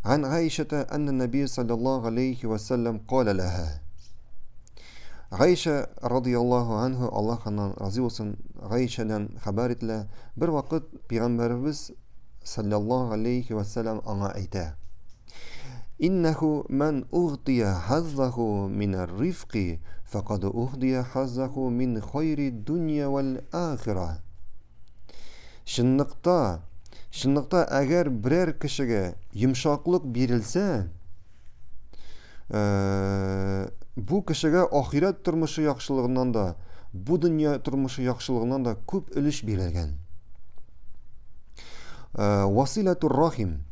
Ан Гайшата анна Наби саллаллаху алейхи ва саллям каля лаха. Гайша радияллаху анху, Аллаһ аннан разый булсын, Гайшадан хәбәр ителә, бер вакыт пәйгамбәребез саллаллаху алейхи ва саллям аңа әйтә: Иннәху ман угтия хаззаху мин ар-рифки факад угтия хаззаху мин хайри дунья вал ахира. Чынлыкта, чынлыкта әгәр берәр кешегә йомшаклык бирелсә, э, бу кешегә ахирәт тормышы яхшылыгыннан да, бу дөнья тормышы яхшылыгыннан да күп өлеш бирелгән. Э, василатур рахим,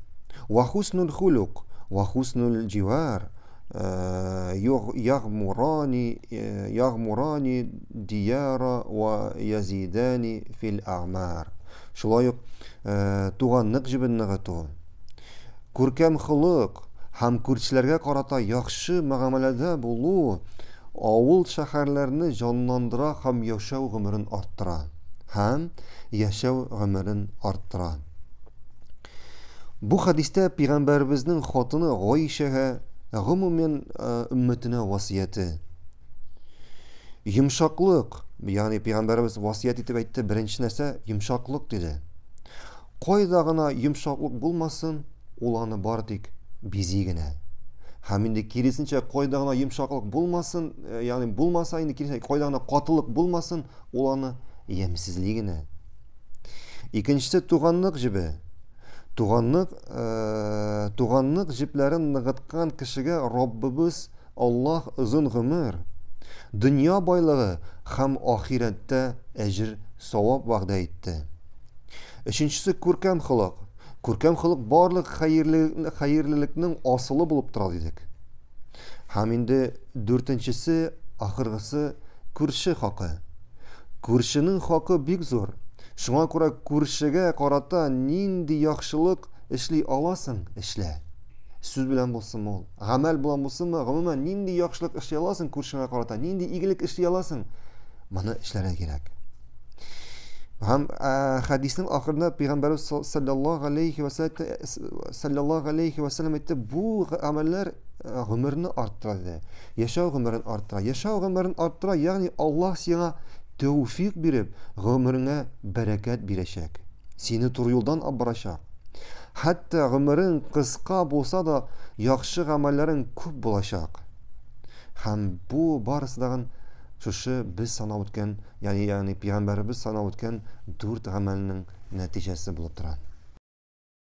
ва хуснул хулук, ва хуснул җивар, э, ягмурани ягмурани дияра ва язидани фил а'мар. Шулай ук туганлык җебен ныгыту, күркәм холык һәм күршеләргә карата яхшы мөгамәләдә булу авыл шәһәрләрне җанландыра һәм яшәү гомерен арттыра. Һәм яшәү гомерен арттыра. Бу хәдистә пәйгамбәребезнең хатыны Гайшәгә, гомумән, өммәтенә васыяте. Йомшаклык, ягъни пәйгамбәребез васыять итеп әйтте, беренче нәрсә йомшаклык диде. Кайда гына йомшаклык булмасын, ул аны бары тик бизи генә. Һәм инде киресенчә кайда гына йомшаклык булмасын, э, ягъни булмаса инде киресенчә кайда гына катылык булмасын, ул аны ямьсезли генә. Икенчесе туганлык җебе. Туганлык, э, туганлык җепләрен ныгыткан кешегә Раббыбыз Аллаһ озын гомер, дөнья байлыгы һәм ахирәттә әҗер, савап вәгъдә итте. Өченчесе күркәм холык. Күркәм холык барлык хәерле, хәерлелекнең асылы булып тора дидек. Һәм инде дүртенчесе, ахыргысы күрше хакы. Күршенең хакы бик зур. Шуңа күрә күршегә карата нинди яхшылык эшли аласың, эшлә. Сүз белән булсынмы ул, гамәл белән булсынмы, гомумән нинди яхшылык эшли аласың күршеңә карата, нинди игелек эшли аласың, моны эшләргә кирәк. Һәм хәдиснең ахырында пәйгамбәрбез саллаллаһу алейхи ва саллаллаһу алейхи ва саллям әйтте, бу гамәлләр гомерне арттыра диде. Яшәү гомерен арттыра. Яшәү гомерен арттыра, ягъни Аллаһ сиңа тәүфик биреп, гомереңә бәрәкәт бирәчәк. Сине туры юлдан алып барачак. Хәтта гомерең кыска булса да, яхшы гамәлләрең күп булачак. Һәм бу барысы дагын шушы без санап үткән, ягъни ягъни пәйгамбәребез санап үткән дүрт гамәлнең нәтиҗәсе булып тора.